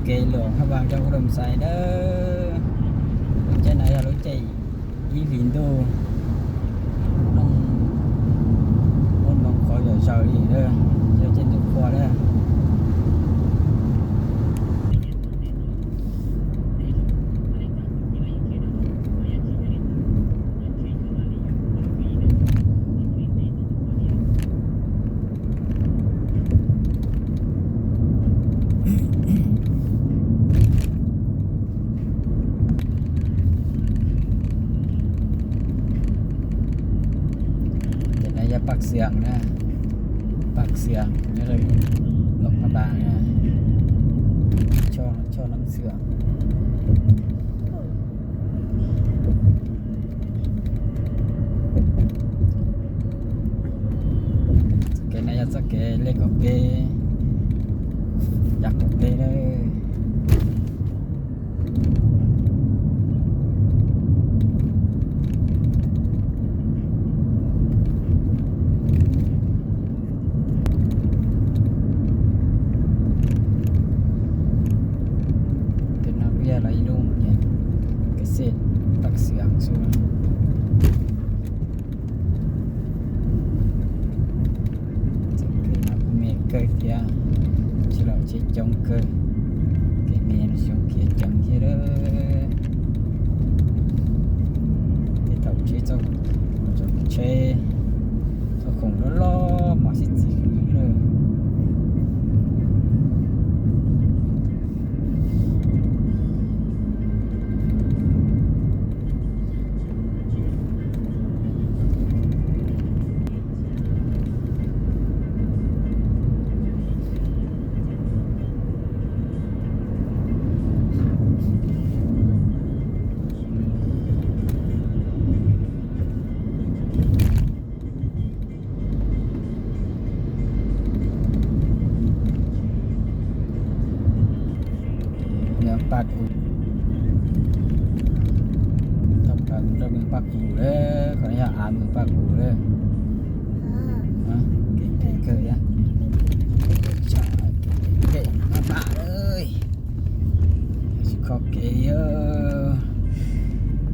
kev luam hab vas rau Phnom Penh nawb. Lub caij no yog lub caij ib hlis ntuj, noj, muaj ntoo qhuav zom zaws li, yog caij ntuj qhua na. Ces no yog Paj Xiam na, Paj Xiam nyob rau Luam Phaj Npas na, Choj Nab Xiam. Txoj kev no yog txoj kev lej kaum peb, yav kaum peb na. Tej no kuj yog los ib lub kev xej Paj Xiam xwb. Txoj kev no kuj me kawg thiab, tsis los tsis coob kawg, kev me no zoo kev coob thiab. Tej thaum tsheb txoj, tsheb txoj khoom loj loj mas sib txiv lawm. Nyob Paj Kus, tau plaws mus rau mus Paj Kus lawm, qhov no yog av mus Paj Kus lawm. Kev phem kawg thiab, phem maj mam lawm. Tsis kho kev,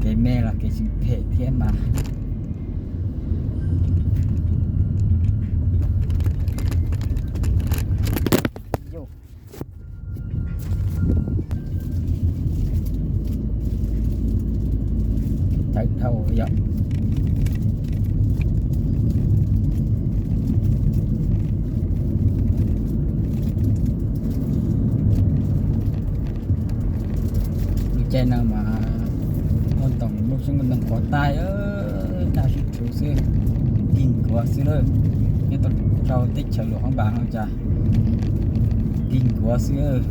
kev me los kev tsis phem thiab mas. Tawv dhau yom. Lub caij no mas muaj ntoo, muaj ntoo qhuav tag, daj sib rhuv xwb, kig nkuav xwb lawm. Nyob tau rau teb chaws Luam Phaj Npas no cas kig nkuav xwb.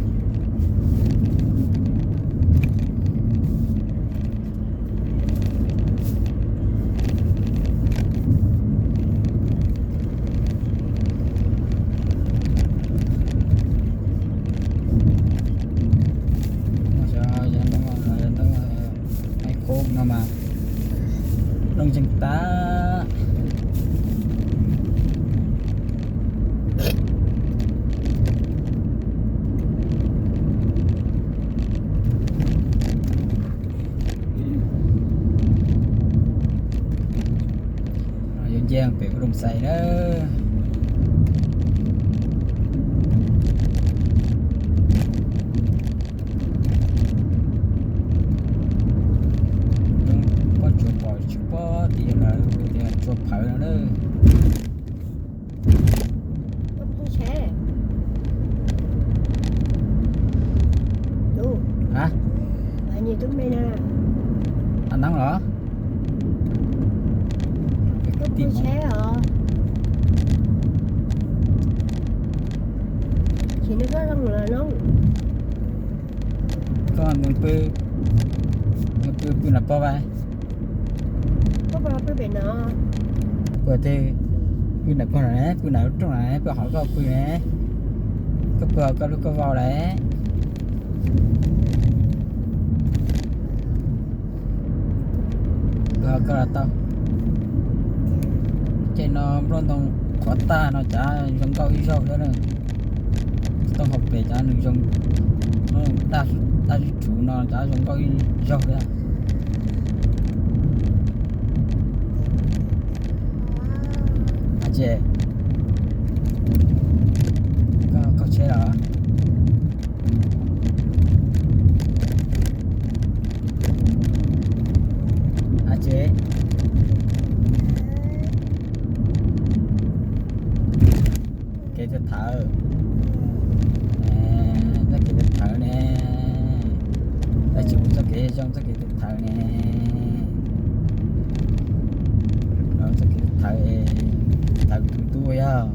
Ntoo, ntoo, ntoo no mas looj zeeg tas. Yuav nce pem Phnom Penh na. Pob tsuas pom tsis pob tias lawv tias tsuas phawv no na. Hab, a neeb los? Koj mus pw, mus pw, pw nram pog vas. Pw twg? Pw nram pog no ne, pw nram lub rooj no ne, pw hauv koj pw ne. Koj pw hauv koj lub koj vau lawm. Pw hauv koj los tau. Ces no nplooj ntoo qhuav tag no cas zoo nkauj ib zaug thiab na. Hauv pem cov nws zoo, daj sib rhuv no cov zoo nkauj ib zaug thiab. Aw ces, koj, koj tsheb los? Aw ces, kev thawv thawv, txoj kev thawv thawv ne, tsis ua txoj kev zoo, txoj kev thawv thawv ne, txoj kev thawv thawv, thawv tus tub yog,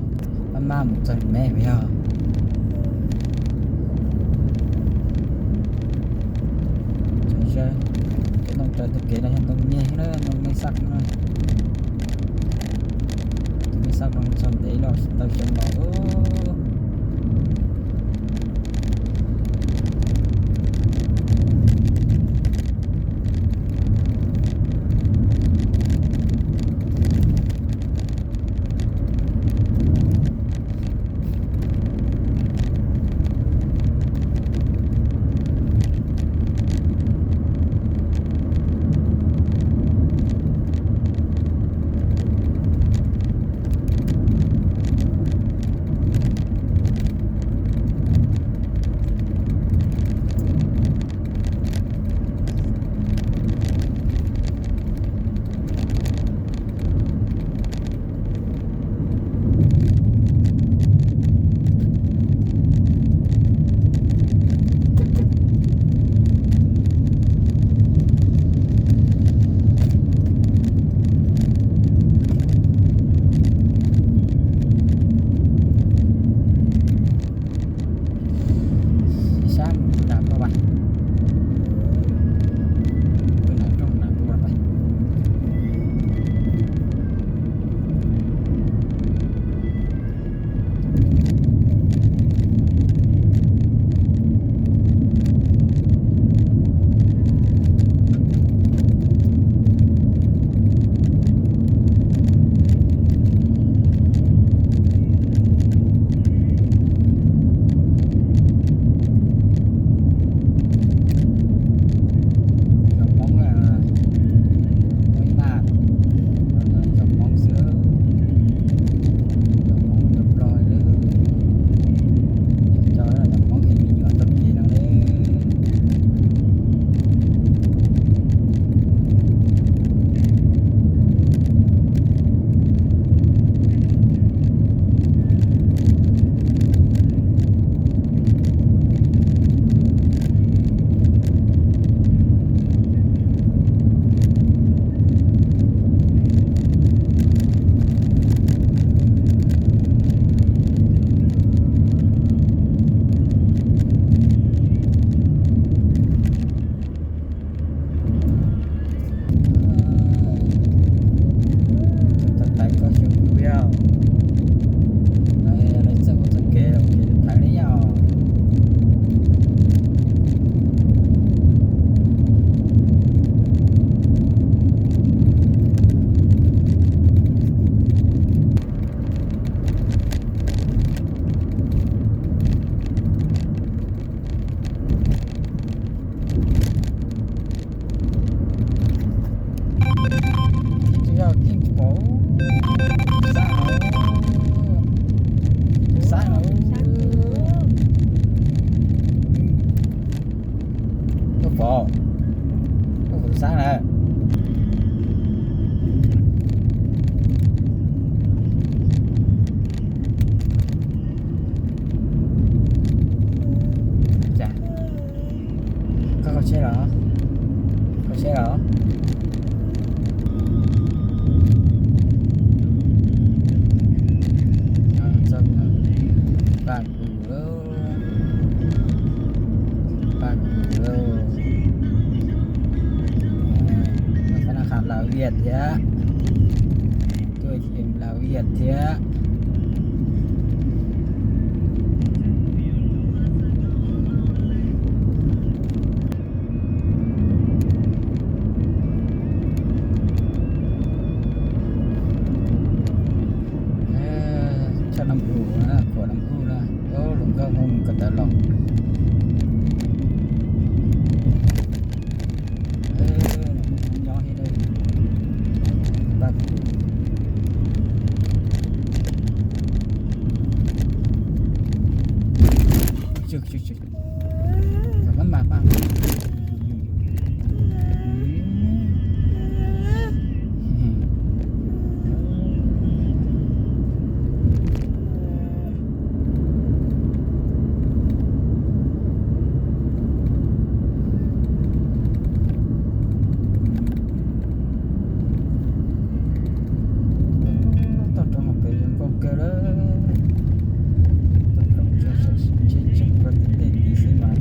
maj maj mus txog me yog. Ntoo raws tus kev no yog ntoo nyeg na, ntoo me xaj na. Tus me xaj no txog ntev los tsis tau xyoo los. Sab mus nram tuaj pais, pw nram rooj nram tuaj pais. Cov Hmoob, Hmoob ib maj, cov Hmoob xwb, cov Hmoob cov Nplog, cov Hmoob es me nyuam txoj kev no li. Txog tais koj xyov kuv yog, lawv txoj ua txoj kev los kev thawv li yog. Tus yog King Pov, sab no, sab no, King Pov, King Pov sab na. Cas, koj kho tsheb los? Kho tsheb los? Txog paj kum lawm, paj kum lawm. Xav noj qhov Lav Vias thiab, tuaj Lav Vias thiab. Tshaj Nam Hu na, khuam Nam Hu na, hluas nkauj. Mus ko taw los. Nyob thiab. Mas mas. Toj roob pem zoo nkauj kawg lawm. Toj roob tseem, tseem, tseem pem tej tid xwb mas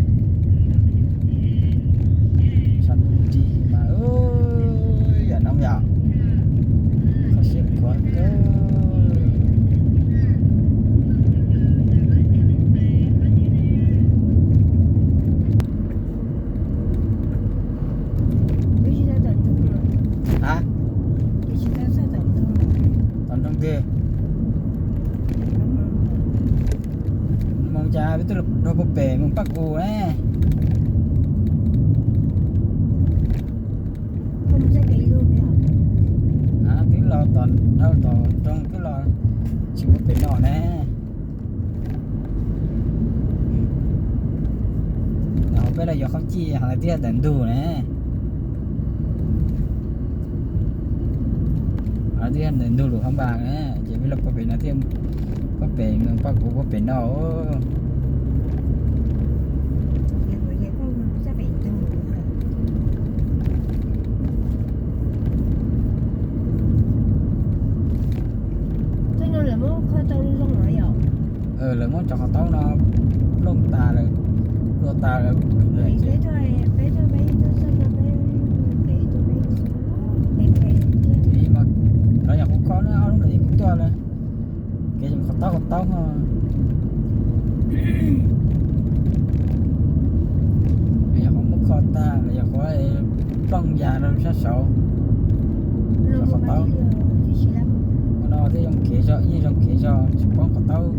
sab ntuj nrig mas yam no yom, kho siab khuav kawg. A, tom nroog twg? Mus cas peb twb los rau puag pem mus Paj Kuv ne. Twb los tom, dhau tom nroog twb los tsis mus pem no ne. Peb los yuav qhaub cij hos lawv twb yog ntawm ntug ne. Lawv twb yog ntawm ntug lus hab npas ne, ces peb los puag pem no thiab, puag pem mus Paj Kuv puag pem no. Lawv muab cov qhov taub no plooj tas lawm, plua tas lawm. Lawv yog qhov kho na, ob lub ntawd kuv tuaj lawm. Kev qhov taub, qhov taub no, lawv yog qhov muab kho tag, lawv yog qhov plooj ya rau sab saud. Qhov taub no thiaj zoo kev zog, ib zoo kev zog tsis poob qhov taub.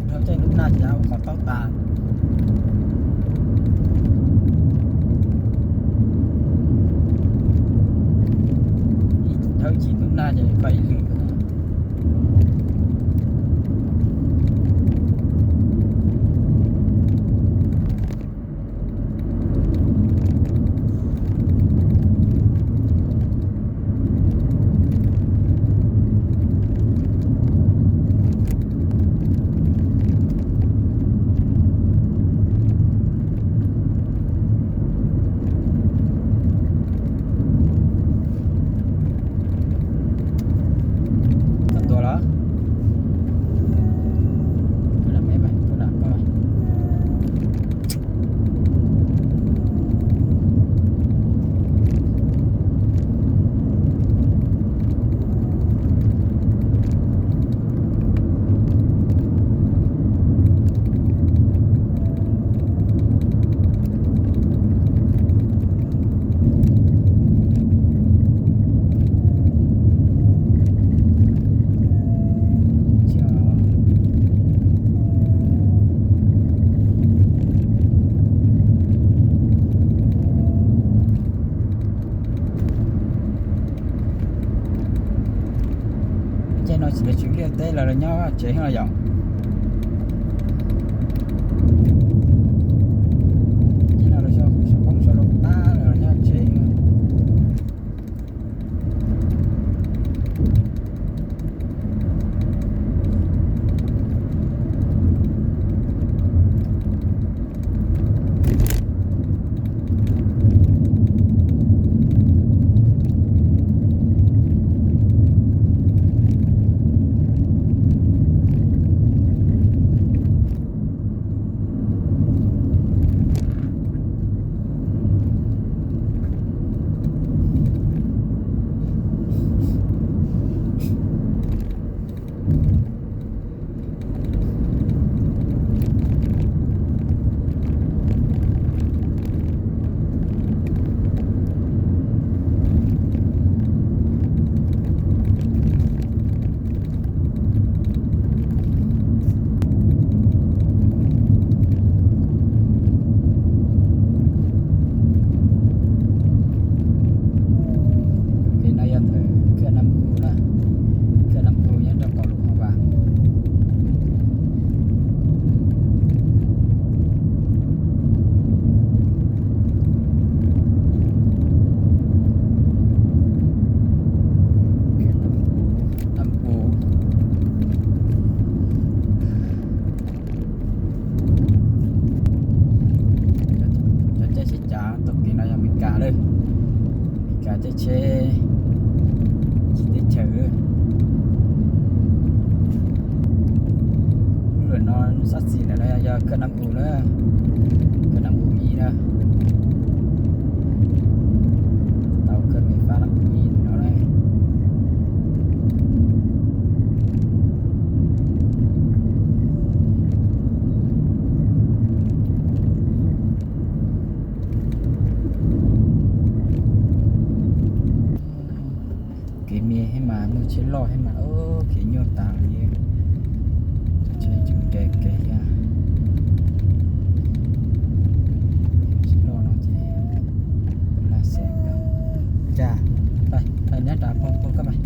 Dhau caij lub nag ces ua qhov taub tas. Dhau caij lub nag ces kho ib lwm. Koj tuaj los? Caij no tsis tau tswv liaj teb, lawv los nyob tsev no yom. Caij no lawv sau poob sau loo tag, lawv los nyob tsev. Kawg nab u na, kawg nab u ib na, tau kawg me fab nab u ib no na. Kev me thiab mas, muaj tsheb loj thiab mas, kev nyuaj tas li. Tsheb tseem nres kev thiab. Tsheb loj no ces laj xeem kawg. Cas, pais nyob rau pog pog koj mas.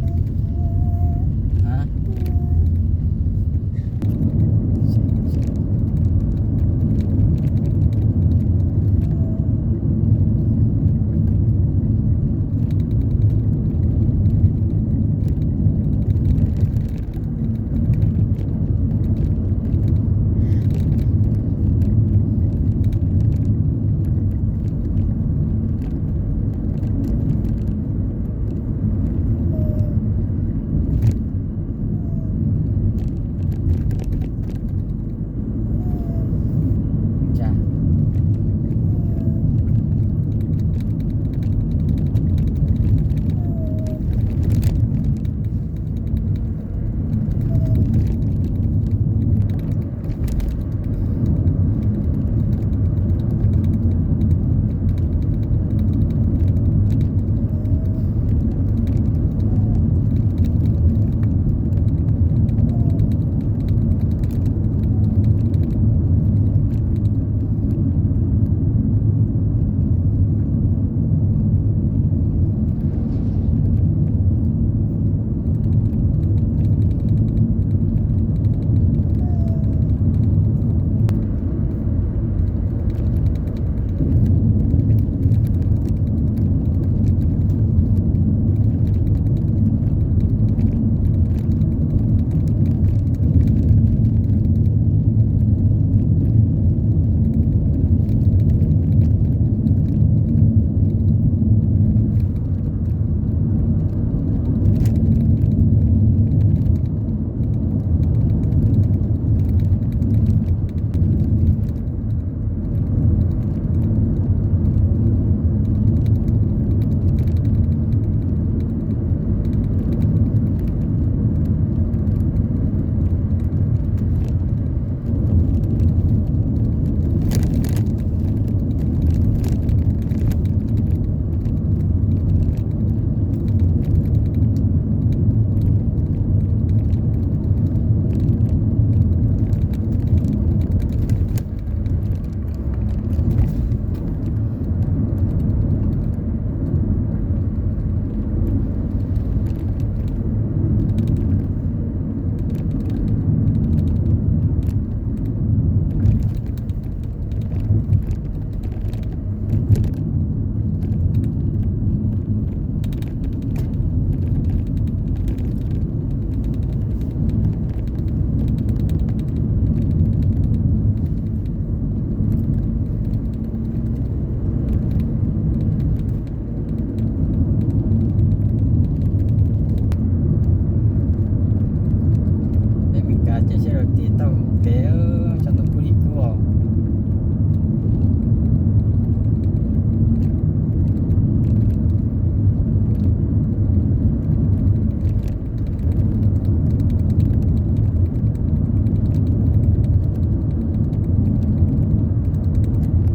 Peb Meskas ces sawv daws tiv taug kev, tshav ntuj